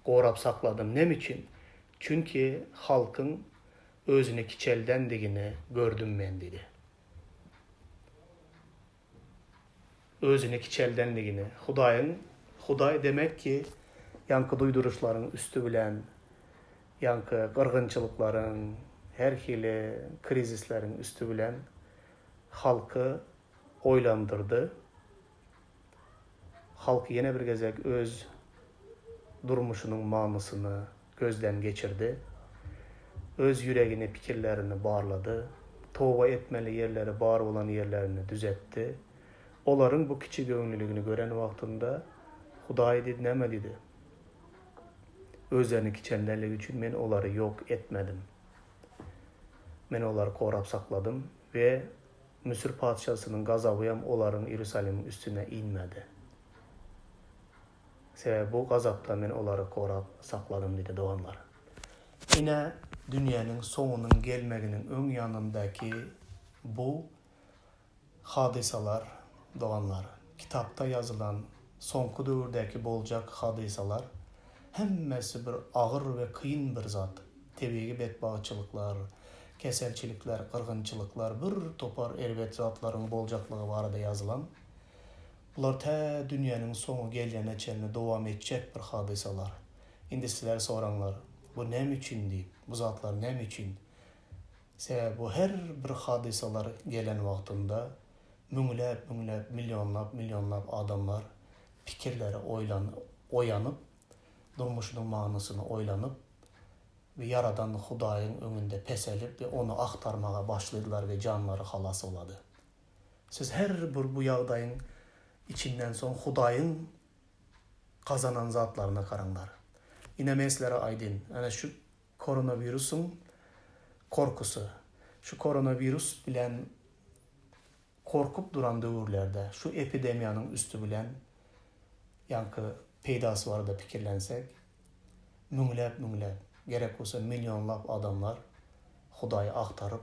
gorap sakladym. Näme üçin? Çünki halkyň özüni kiçeldendigini gördüm Men diýdi. Özüni kiçeldenligini, Hudaýyň, Hudaý demek ki, ýaňky duýduryşlaryň üsti bilen, ýaňky gyrgynçylyklaryň, her hili krizisleriň üsti bilen halky oýlandyrdy. Halk ýene bir gezek öz durmuşynyň manysyny gözden geçirdi. Öz ýüregini, pikirlerini barlady. Toba etmeli ýerleri bar bolan ýerlerini düzetdi. Olaryň bu kiçigöwünliligini gören wagtynda Hudaý diýdi, näme diýdi? Özlerini kiçeldenligi üçin men olary ýok etmedim. Men olary gorap sakladym we Müsür patyşasynyň gazabyam olaryň Iýerusalimiň üstüne inmedi. Sebäbi bu gazapdan men olary gorap sakladym diýdi doganlar. Ine, dünýäniň soňunyň gelmeginiň öň ýanyndaky bu hadysalar, doganlar, kitapda ýazylan soňky döwürdäki boljak hadysalar, hemmesi bir agyr we kyn bir zat. Tebigy betbagtçylyklar, keselçilikler, gyrgynçylyklar, bir topar erbet zatlaryň boljaklygy barada ýazylan. Bular tä dünýäniň soňy gelýäne çenli dowam etjek bir hadysalar. Indi sizler soraňlar, bu näme üçin diýip, bu zatlar näme üçin? Sebäbi bu her bir hadysalar gelen wagtynda müňläp-müňläp, millionlap-millionlap adamlar pikirleri oýlan oýanyp, durmuşynyň manysyny oýlanyp we Ýaradan Hudaýyň öňünde peselip we Ony agtarmaga başladylar we janlary halas bolady. Siz her bir bu ýagdaýyň içinden soň Hudaýyň gazanan zatlaryna garaňlar. Ine men sizlere aýdyn, ana şu koronawirusyň korkusy, şu koronawirus bilen Gorkup duran döwürlerde şu epidemiýanyň üsti bilen ýaňky peýdasy barada pikirlensek, müňläp-müňläp, gerek bolsa millionlap adamlar Hudaýy agtaryp,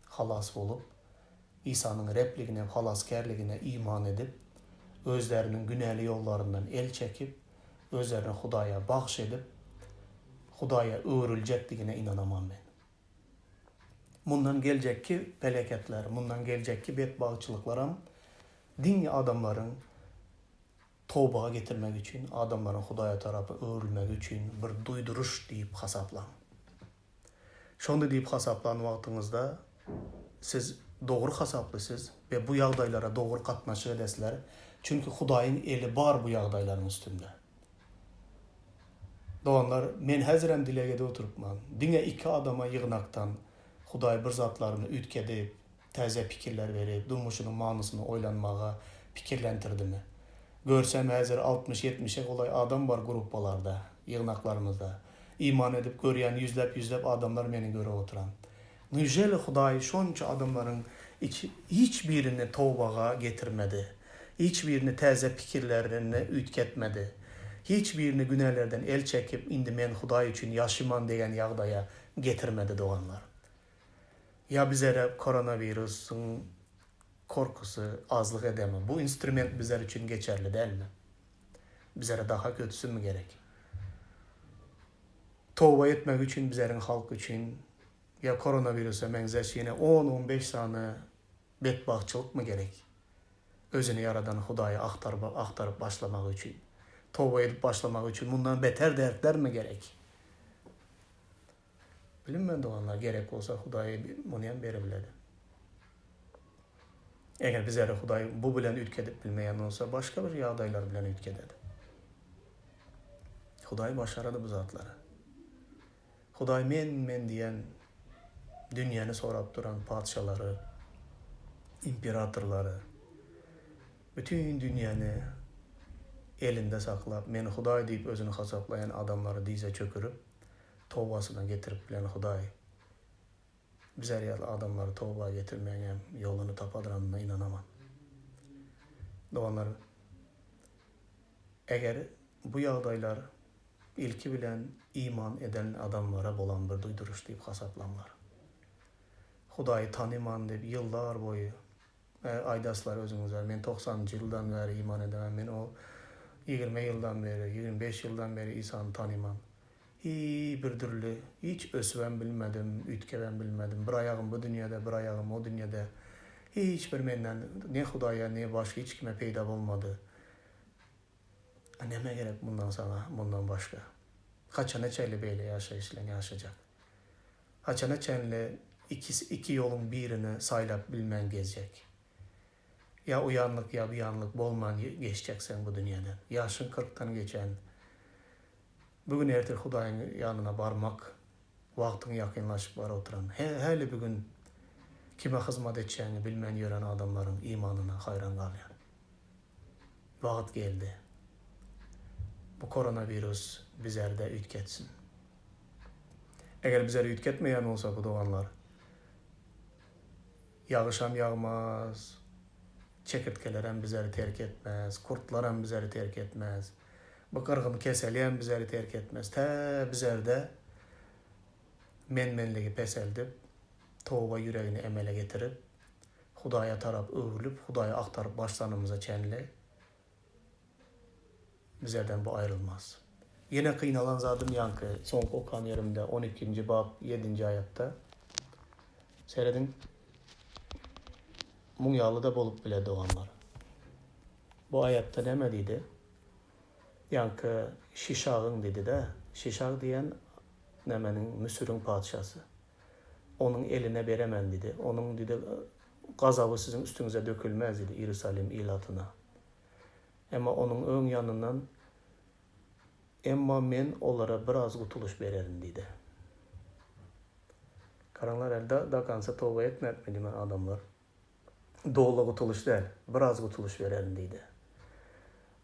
halas bolup, Isanyň Rebligine, Halasgärligine iman edip, özleriniň günäli ýollaryndan el çekip, özlerini Hudaýa bagş edip, Hudaýa öwrüljekdigine ynanaman men. Mundan geljekki peleketler, mundan geljekki betbagtçylyklaram diňe adamlaryň toba getirmegi üçin, adamlaryň Hudaýa tarapa öwrülmegi üçin bir duýduryş diýip hasaplaň. Şonda diýip hasaplan wagtyňyzda siz dogry hasaplysyz we bu ýagdaýlara dogry gatnaşyk edesizler, çünki Hudaýyň eli bar bu ýagdaýlaryň üstünde. Doganlar, men häzirem dileg edip oturypman. Diňe iki adama ýygnakdan Hudaý bir zatlaryny üýtgedip, täze pikirler berip, durmuşynyň manysyny oýlanmaga pikirlendirdimi? Görsem häzir altmyş-ýetmişe golaý adam bar gruppalarda, ýygnaklarymyzda. Iman edip görýän ýüzläp-ýüzläp adamlar meni görüp oturan. Nýuželi Hudaý şonça adamlaryň hiç birini tobaga getirmedi? Hiç birini täze pikirlerini üýtgetmedi? Hiç birini günälerden el çekip, indi men Hudaý üçin ýaşyman degen ýagdaýa getirmedi doganlar? Ýa bizere koronawirusyň korkusy azlyk edemi? Bu instrument bizler üçin geçerli dälmi? Bizere daha kötüsimi gerek? Toba etmek üçin bizeriň halk üçin ýa koronawirusa meňzeş ýene on, on beş sany betbagtçylykmy gerek? Özüni ýaradan Hudaýy agtaryp agtaryp başlamagy üçin, toba edip başlamagy üçin mundan beter dertlermi gerek? Bilinmän doganlar gerek bolsa Hudaý munyam berebiledi. Eger bizeri Hudaý bu bilen üýtgedip bilmeýän bolsa başga bir ýagdaýlar bilen üýtgededi. Hudaý başarady bu zatlary. Hudaý men, men diýen dünýäni sorap duran patyşalary, imperatorlary, bütin dünýäni elinde saklap, men Hudaý diýip özüni hasaplaýan adamlary dyza çökürip, tobasyna getirip bilen Hudaý bizler ýaly adamlary toba getirmegiňem ýoluny tapadyranyna ynanaman. Doganlar, eger bu ýagdaýlar ilki bilen iman eden adamlara bolan bir duýduryş diýip hasaplaňlar. Hudaýy tanyman diýip ýyllar boýy aýdaslar özüňize, men togsanynjy ýyldan bäri iman edemen, men o 20 ýyldan beri, 25 ýyldan beri Isany tanyman. Hiý bir dürli, hiç ösübem bilmedim, üýtgäbem bilmedim, bir aýagym bu dünýede, bir aýagym o dünýede. Hiç bir menden ne Hudaýa, ne başga hiç kime peýda bolmady. A näme gerek mundan saňa, mundan başga? Haçana çenli beýle ýaşaýyş bilen ýaşajak? Haçana çenli ikisi iki ýoluň birini saýlap bilmän gezjek? Ýa o ýanlyk, ýa bu ýanlyk bolman geçjek sen bu dünýeden. Ýaşyň kyrkdan geçen, bu gün ertir Hudaýyň ýanyna barmak wagtyň ýakynlaşyp baryp oturan, häli bu gün kime hyzmat etjegiňi bilmän ýören adamlaryň imanyna haýran galýan. Wagt geldi. Bu koronawirus bizerde üýtgetsin. Eger bizer üýtgetmeýän bolsa bu doganlar, ýagyşam ýagmaz, çekirtgelerem bizeri terk etmez, kurtlaram bizeri terk etmez, bu gyrgyn keselem bizeri terk etmez, tä bizerde men-menligi peseldip, toba ýüregini emele getirip, Hudaýa tarap öwrülip, Hudaýy agtaryp başlanymyza çenli bizlerden bu aýrylmaz. Ýene gynalan zadym ýaňky soňky okan ýerimde on ikinji bap ýedinji aýatda. Serediň, muň ýaly-da bolup biler doganlar. Bu aýatda näme diýdi? Ýaňky Şişagyň diýdi-de. Şişag diýen nämeniň Müsüriň patyşasy. Onuň eline beremen diýdi. Onuň diýdi, gazaby siziň üstüňize dökülmez diýdi, Iýerusalim ilatyna. Emma onuň öň ýanyndan, Emma men olara biraz gutulyş bererin diýdi. Garaňlar, hali do konca toba etmänmi diýmän adamlar. Doly gutulyş däl, biraz gutulyş bererin diýdi.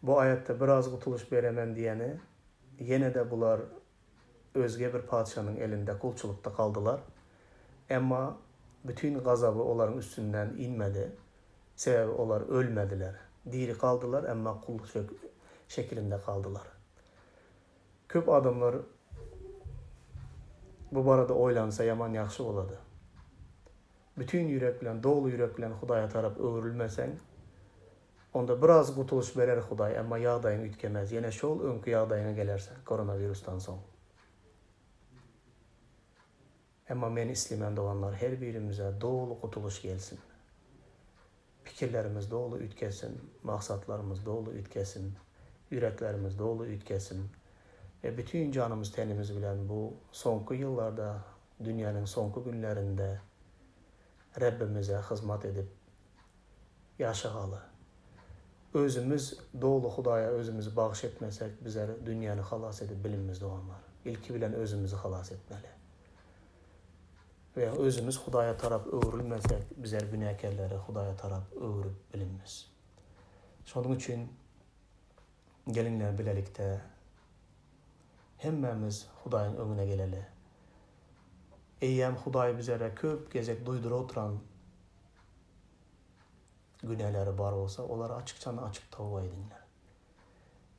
Bu aýatda biraz gutulyş beremen diýeni, ýene-de bular özge bir patyşanyň elinde gulçulykda galdylar. Emma bütin gazaby olaryň üstünden inmedi, sebäbi olar ölmediler. Diri galdylar, emma gul şekilinde galdylar. Köp adamlar bu barada oýlansa ýaman ýagşy bolady. Bütin ýürek bilen, doly ýürek bilen Hudaýa tarap öwrülmeseň, onda biraz gutulyş berer Hudaý, emma ýagdaýyň üýtgemez, ýene şol öňki ýagdaýyňa gelersiň koronawirusdan soň. Emma men islemen doganlar her birimize doly gutulyş gelsin. Pikirlerimiz doly üýtgesin, maksatlarymyz doly üýtgesin, ýüreklerimiz doly üýtgesin we bütin janymyz tenimiz bilen bu soňky ýyllarda dünýäniň soňky günlerinde Rebbimize hyzmat edip ýaşagaly. Özümiz doly Hudaýa özümizi bagyş etmesek bizler dünýäni halas edip bilinmiz doganlar. Ilki bilen özümizi halas etmeli. We özümiz Hudaýa tarap öwrülmesek bizler günäkärleri Hudaýa tarap öwrüp bilinmiz. Şonuň üçin geliňler bilelikde Hemmämiz Hudaýyň öňüne geleli. Eýýäm Hudaý bizere köp gezek duýduryp oturan günäleri bar bolsa, olara açykçan-açyk toba ediňler.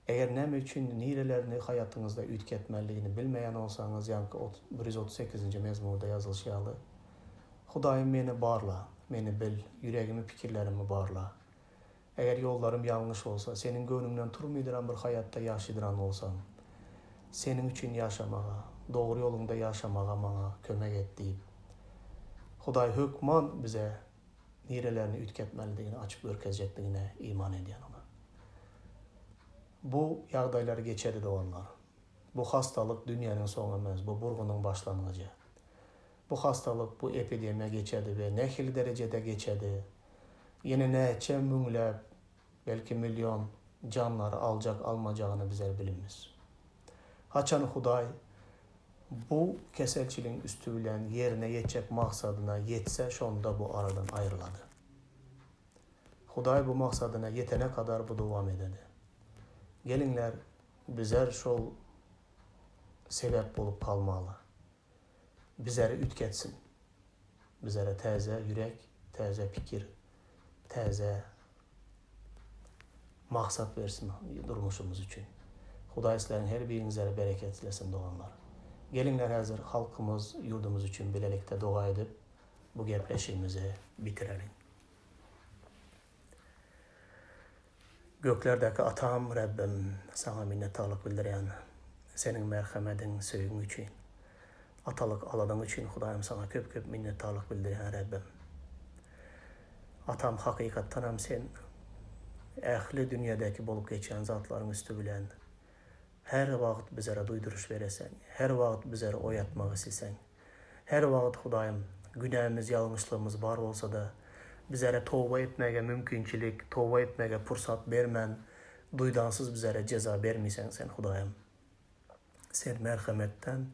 Eger näme üçin nirelerini haýatyňyzda üýtgetmelidigini bilmeýän bolsaňyz, ýaňky 138-nji mezmurda ýazylyşy ýaly, Hudaýym meni barla, meni bil, ýüregimi, pikirlerimi barla. Eger ýollarym ýalňyş bolsa, Seniň göwnüňden turmydyran bir haýatda ýaşydyran bolsam, Seniň üçin ýaşamaga, dogry ýoluňda ýaşamaga maňa kömek et diýip, Hudaý hökman bize nirelerini üýtgetmelidigini açyp görkezjekdigine iman edýän olar. Bu ýagdaýlar geçedi doganlar. Bu hastalyk dünýäniň soňy emes, bu burgunyň başlangyjy. Bu hastalyk, bu epidemiýa geçedi we nähili derejede geçedi, ýene näçe müňläp, belki million janlary aljak-almajagyny bizler bilinmiz. Haçan Hudaý bu keselçiligiň üsti bilen ýerine ýetjek maksadyna ýetse şonda bu aradan aýrylady. Hudaý bu maksadyna ýetene kadar bu dowam ededi. Geliňler bizer şol sebäp bolup galmaly. Bizeri üýtgetsin. Bizere täze ýürek, täze pikir, täze maksat bersin durmuşymyz üçin. Hudaý sizleriň her biriňizere bereket islesin doganlar. Geliňler häzir halkymyz, ýurdumyz üçin bilelikde doga edip bu gepleşigimizi bitireliň. Göklerdäki Atam Rebbim, Saňa minnetdarlyk bildirýän. Seniň merhemediň, söýgiň üçin. Atalyk aladaň üçin Hudaýym Saňa köp-köp minnetdarlyk bildirýän Rebbim. Atam hakykatdanam Sen ähli dünýädäki bolup geçýän zatlaryň üsti bilen her wagt bizere duýduryş bereseň, her wagt bizeri oýatmak isleseň. Her wagt Hudaýym, günämiz, ýalňyşlygymyz bar bolsa-da, bizere toba etmäge mümkinçilik, toba etmäge pursat bermän, duýdansyz bizere jeza bermiseň Sen Hudaýym. Sen merhemetden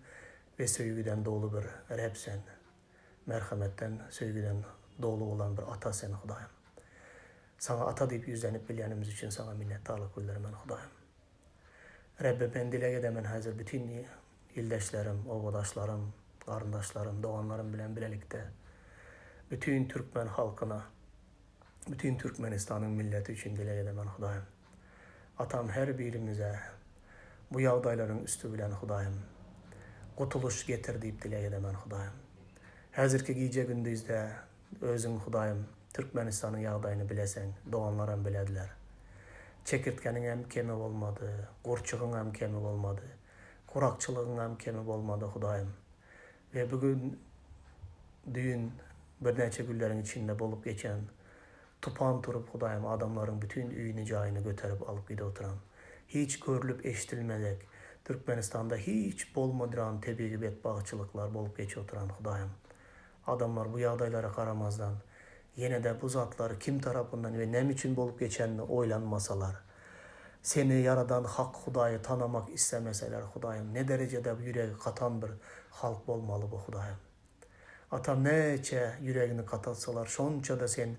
we söýgüden doly bir Reb Sen. Merhemetden, söýgüden doly bolan bir Ata Sen Hudaýym. Saňa Ata diýip ýüzlenip bilýänimiz üçin Saňa minnetdarlyk bildirmen Hudaýym. Rebbe men dileg edemen häzir bütin Ildeşlerim, obadaşlarym, garyndaşlarym, doganlarym bilen bilelikde bütin türkmen halkyna, bütin Türkmenistanyň milleti üçin dileg edemen Hudaýym. Atam her birimize bu ýagdaýlaryň üsti bilen Hudaýym gutulyş getir diýip dileg edemen Hudaýym. Häzirki gije-gündizde Özüň Hudaýym Türkmenistanyň ýagdaýyny bileseň, doganlaram bilediler. Çekirtgeniňem kemi bolmady, gurçugyňam kemi bolmady. Gurakçylygyňam kemi bolmady Hudaýym. We bu gün düýn birnäçe günleriň içinde bolup geçen tupan turup Hudaýym adamlaryň bütin öýüni jaýyny göterip alyp gidip oturan. Hiç görlüp eşdilmedek Türkmenistanda hiç bolmadyran tebigy betbagtçylyklar bolup geçip oturan Hudaýym. Adamlar bu ýagdaýlara garamazdan ýenede bu zatlar kim tarapyndan we näme üçin bolup geçenini oýlanmasalar, Seni ýaradan hak Hudaýy tanamak islemeseler Hudaýym ne derejede ýüregi gatan bir halk bolmaly bu Hudaýym. Atam näçe ýüregini gatatsalar şonçada sen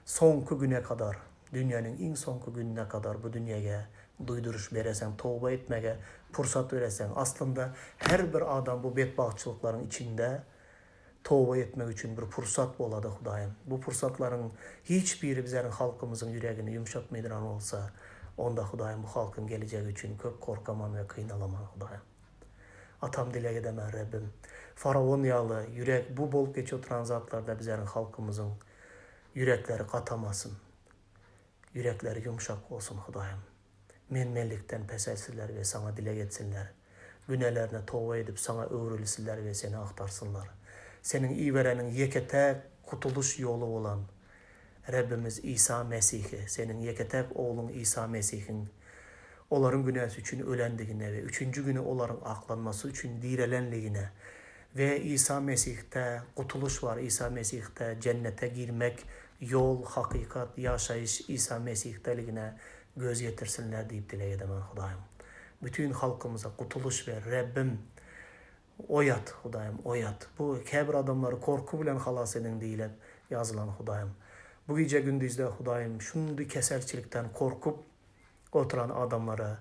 soňky güne kadar dünýäniň iň soňky gününe kadar bu dünýäge duýduryş bereseň toba etmege pursat bereseň aslynda her bir adam bu betbagtçylyklaryň içinde Toba etmek üçin bir pursat bolady Hudaýym. Bu pursatlaryň hiç biri bizeriň halkymyzyň ýüregini ýumşatmydyran bolsa, onda Hudaýym bu halkyň gelejegi üçin köp gorkaman we kynalaman Hudaýym. Atam dileg edemen Rebbim. Faraon ýaly ýürek bu bolup geçip oturan zatlarda bizeriň halkymyzyň ýürekleri gatamasyn. Ýürekleri ýumşak bolsun Hudaýym. Men-menlikden peselsinler we Saňa dileg etsinler. Günälerine toba edip, Saňa öwrülsinler we Seni agtarsynlar. Seniň ibereniň ýeke-täk gutulyş ýoly bolan Rebbimiz Isa Mesihi, Seniň ýeke-täk Ogluň Isa Mesihiň olaryň günäsi üçin ölendigine we üçünji güni olaryň aklanmasy üçin direlenligine we Isa Mesihde gutulyş bar, Isa Mesihde jennete girmek ýol, hakykat, ýaşaýyş Isa Mesihdeligine göz ýetirsinler diýip dileg edemen Hudaýym. Bütin halkymyza gutulyş ber, Rebbim. Oýat, Hudaýym, oýat. Bu käbir adamlary korky bilen halas ediň diýlep ýazylan Hudaýym. Bu gije gündizde Hudaýym şundy keselçilikden korkup oturan adamlara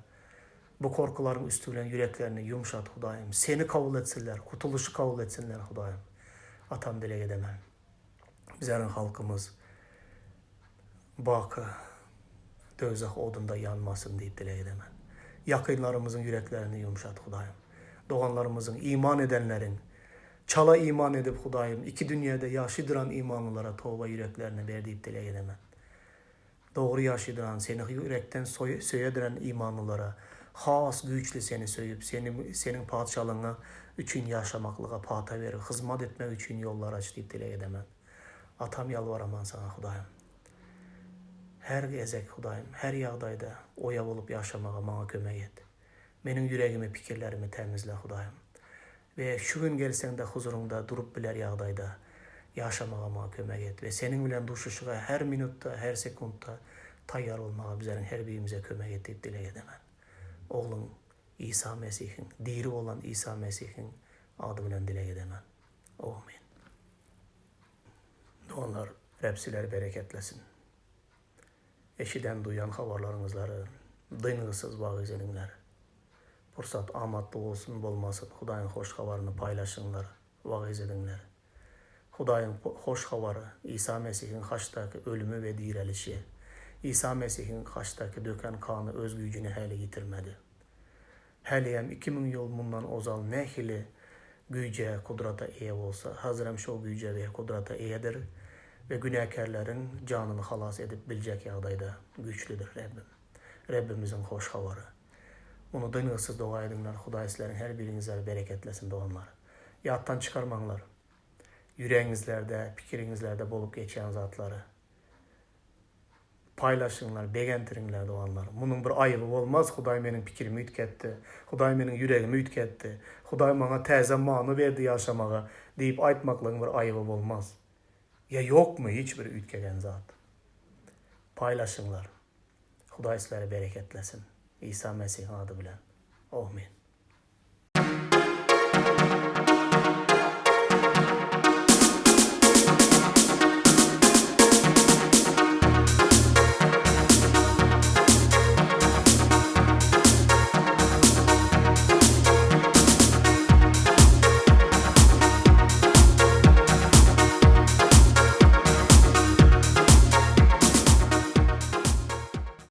bu korkularyň üsti bilen ýüreklerini ýumşat Hudaýym. Seni kabul etsinler, gutulyşy kabul etsinler Hudaýym. Atam dileg edemen. Bizleriň halkymyz baky döwzah odunda ýanmasyn diýip dileg edemen. Ýakynlarymyzyň ýüreklerini ýumşat Hudaýym. Doganlarymyzyň, iman edenleriň, çala iman edip Hudaýym, iki dünýäde ýaşydyran imanlylara toba ýüreklerini ber diýip dileg edemen. Dogry ýaşydyran, seni ýürekden söýediren imanlylara has güýçli seni söýüp, seni seniň patyşalygyňa üçin ýaşamaklyga pata ber, hyzmat etmek üçin ýollar aç diýip dileg edemen. Atam ýalbaraman saňa Hudaýym. Her gezek Hudaýym, her ýagdaýda oýa bolup ýaşamaga maňa kömek et. Meniň ýüregimi, pikirlerimi tämizle Hudaýym. We şu gün gelseňde huzuryňda durup biler ýagdaýda ýaşamaga maňa kömek et we Seniň bilen duşuşyga her minutda, her sekuntda taýýar bolmaga bizleriň her birimize kömek et diýip dileg edemen. Ogluň. Isa Mesihiň, diri bolan Isa Mesihiň ady bilen dileg edemen. Amin. Doganlar, Reb sizleri bereketlesin. Eşiden, duýan habarlaryňyzlary dyngysyz wagyz ediňler. Pursat amatly bolsun, bolmasyn, Hudaýyň hoş habaryny paýlaşyňlar, wagyz ediňler. Hudaýyň hoş habary, Isa Mesihiň haçdaky ölümi we direlişi. Isa Mesihiň haçdaky döken gany öz güýjüni häli ýitirmedi. Häliyem 2000 ýyl mundan ozal nähili güýje, kudrata eýe bolsa, hazirem şol güýje we kudrata eýedir we günäkärleriň janyny halas edip biljek ýagdaýda güýçlüdir Rebbim. Rebbimiziň hoş habary. Muny dyngysyz doga ediňler, Hudaý sizleriň her biriňizleri bereketlesin doganlar. Ýatdan çykarmaňlar. Ýüregiňizlerde, pikiriňizlerde bolup geçýän zatlary. Paýlaşyňlar, begentiriňler doganlar. Munuň bir aýyby bolmaz, Hudaý meniň pikirimi üýtgetdi. Hudaý meniň ýüregimi üýtgetdi. Hudaý maňa täze many berdi ýaşamaga diýip aýtmaklygyň bir aýyby bolmaz. Ýa ýokmy hiç bir üýtgegen zat? Paýlaşyňlar. Hudaý sizleri bereketlesin. Isa Mesihiň ady bilen. Amin.